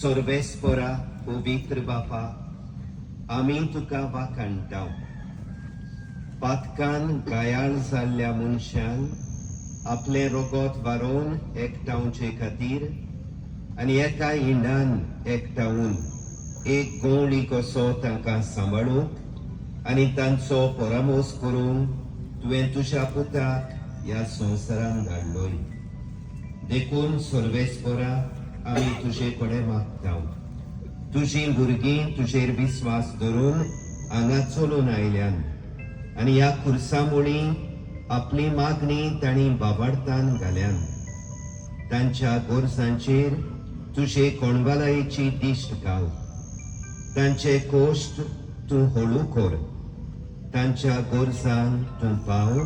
सर्वेस्परा, पवित्र बापा, आमी तुका वाखाणटा. पातकान गायाळ जाल्ल्या मनशान आपलें रगत वारोवन एकठावचे खातीर आनी एका इंडान एकठावन एक गवळी कसो तांकां सांबाळूंक आनी तांचो परामोस करूंक तुवें तुज्या पुताक ह्या संवसारान धाडलोय. देखून सर्वेस्परा, आमी तुजे कडेन मागता, तुजीं भुरगीं तुजेर विस्वास धरून हांगा चलून आयल्यान आनी ह्या खुर्सा मुळी आपली मागणी तांणी बाबाडतान घाल्यान. तांच्या गरजांचेर तुजे कोणबालायेची दिश्ट घाल. तांचे कोश्ट तूं हळू कर, तांच्या गरजांक तूं पाव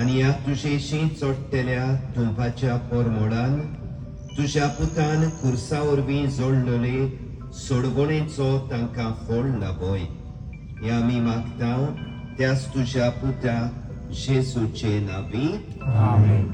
आनी ह्या तुजेशी चडटल्या तुंपाच्या परमोडान तुज्या पुतान खुर्सा वरवीं जोडलेले सोडवणेचो तांकां फळ लाबय. हें आमी मागता त्याच तुज्या पुता जेजूचे नांवी. आमेन.